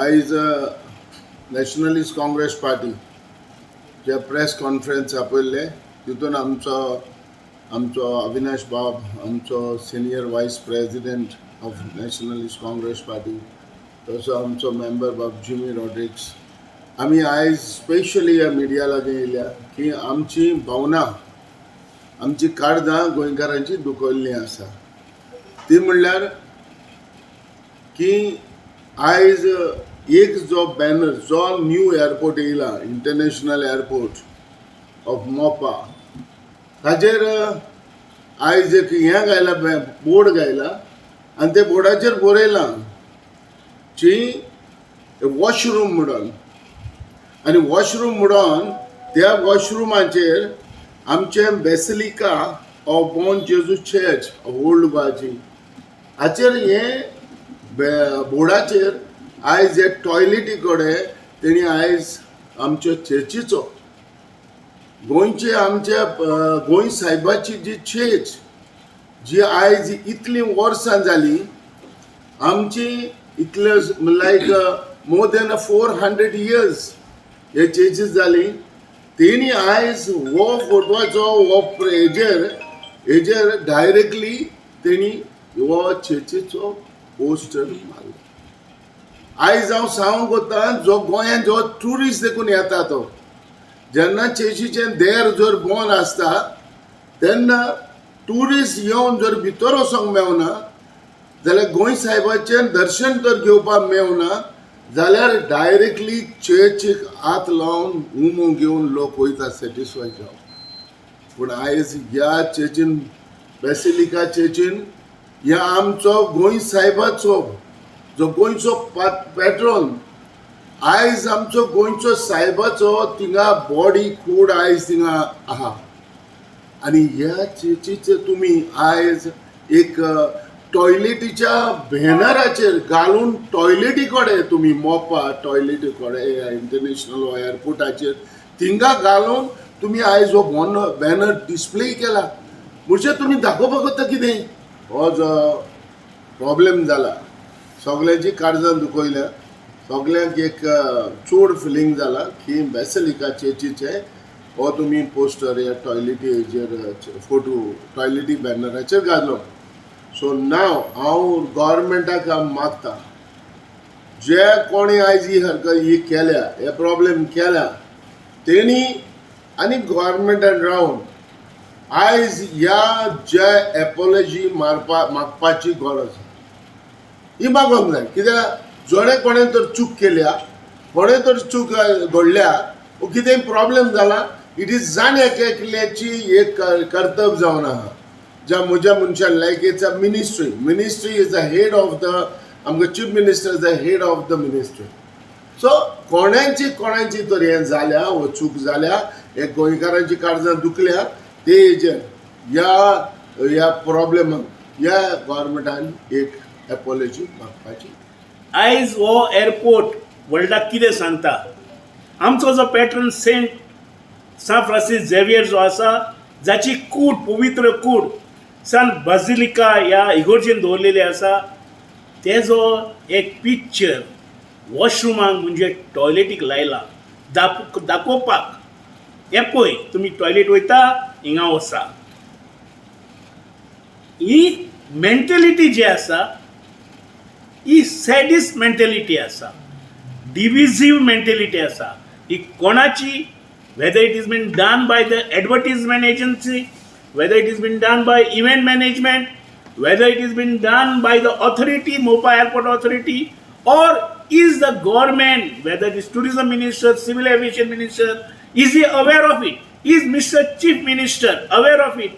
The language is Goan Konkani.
आयज नॅशनलिस्ट काँग्रेस पार्टी जे प्रेस कॉन्फरन्स आपयल्लें, तितून आमचो आमचो अविनाश बाब, आमचो senior vice president of Nationalist Congress Party, तसो आमचो मेंबर बाब जिमी रॉड्रिक्स, आमी आयज स्पेशली ह्या मिडिया लागीं येयल्या की आमची भावना, आमची काळजां गोंयकारांची दुखयल्लीं आसा. ती म्हणल्यार की आयज एक जो बॅनर, जो न्यू एअरपोर्ट येयला, इंटरनॅशनल एअरपोर्ट ऑफ मोपा, ताजेर आयज एक हें घायला, बोर्ड घायला आनी ते बोर्डाचेर बरयलां की वॉशरूम म्हणून. आनी वॉशरूम म्हणून त्या वॉशरुमाचेर आमचे Basilica of Bom Jesus Church of Old गोवाची हाचेर, हे बोर्डाचेर आयज हे टॉयलेटी कडेन तेणी आयज आमच्या चर्चीचो, गोंयचे, आमच्या गोंय सायबाची जी चर्च, जी आयज इतलीं वर्सां जालीं आमची, इतले like more than 400 years हे चर्चीस जाली, तेणी आयज हो फोटवाचो हो हेजेर डायरेक्टली तेणी हो चर्चीचो पोस्टर मारलो. आयज हांव सांगूंक वता, जो गोंयांत जो ट्युरिस्ट देखून येता, तो जेन्ना चर्चीचें देर जर बंद आसता तेन्ना ट्युरिस्ट येवन जर भितर वचोंक मेवना जाल्यार, गोंय सायबाचें दर्शन तर घेवपाक मेवना जाल्यार, डायरेक्टली चर्चीक हात लावन उमो घेवन लोक वयता सॅटिस्फाय जावन. पूण आयज ह्या चर्चीन, बेसिलिका चर्चीन, ह्या आमचो गोंय सायबाचो, जो गोंयचो पेट्रोन, आयज आमचो गोंयचो सायबाचो थिंगा बॉडी, कूड आयज थिंगा आहा आनी ह्या चर्चीचे तुमी आयज एक टॉयलेटीच्या बॅनराचेर घालून टॉयलेटी कडेन तुमी मोपा टॉयलेटी कडेन, इंटरनॅशनल एअरपोर्टाचेर थिंगा घालून तुमी आयज हो बॅनर डिस्प्ले केला म्हणजे तुमी दाखोवपाक वता कितें? हो जो प्रॉब्लेम जाला, सगळ्यांची काळजां दुखयल्या, सगल्यांक एक चड फिलींग जाला की बेसिलिका चर्चीचे हो तुमी पोस्टर ह्या टॉयलेटीचेर, फोटो टॉयलेटी बॅनराचेर घातलो. सो नाव हांव गव्हर्मेंटाक मागता, जे कोणी आयज ही हरकत ही केल्या, हे प्रॉब्लेम केल्या, तेणी आनी गव्हर्मेंटान रावन आयज ह्या जे एपोलॉजी मारपा मागपाची गरज ही मागोंक जाय. कित्याक जोणे कोणें तर चूक केल्या, कोणें तर चूक घडल्या वो कितेंय प्रॉब्लेम जाला, it is जाण एकल्याची एक कर्तव्य जावन आहा. ज्या म्हज्या मनशान, like it's a ministry, ministry is the head of the, आमकां chief minister is the head of the ministry. So कोणाची कोणाची तर हें जाल्या वो चूक जाल्या, हे गोंयकारांची काळजां दुखल्या, ते हेजेर ह्या ह्या प्रॉब्लेमाक ह्या गव्हर्मेंटान एक एपोलॉजी मागपाची. आयज हो एअरपोर्ट वर्ल्डाक कितें सांगता? आमचो जो पॅट्रन सेंट सान फ्रांसीस झेवियर जो आसा, जाची कूड, पवित्र कूड सान बाजिलिका ह्या इगोर्जेन दवरलेली आसा, तेजो एक पिक्चर वॉशरुमाक म्हणजे टॉयलेटीक लायला दाखोवपाक, हें पळय, तुमी टॉयलेट वयता हिंगा वचा. ही मेंटेलिटी जी आसा, ही सॅडिस्ट मेंटेलिटी आसा, डिविजीव मेंटेलिटी आसा. ही कोणाची, whether it is been done by the advertisement agency, whether it is been done by event management, whether it is been done by the authority, Mopa Airport Authority, or is the government, whether it is tourism minister, civil aviation minister, is he aware of it? Is Mr. Chief Minister aware of it?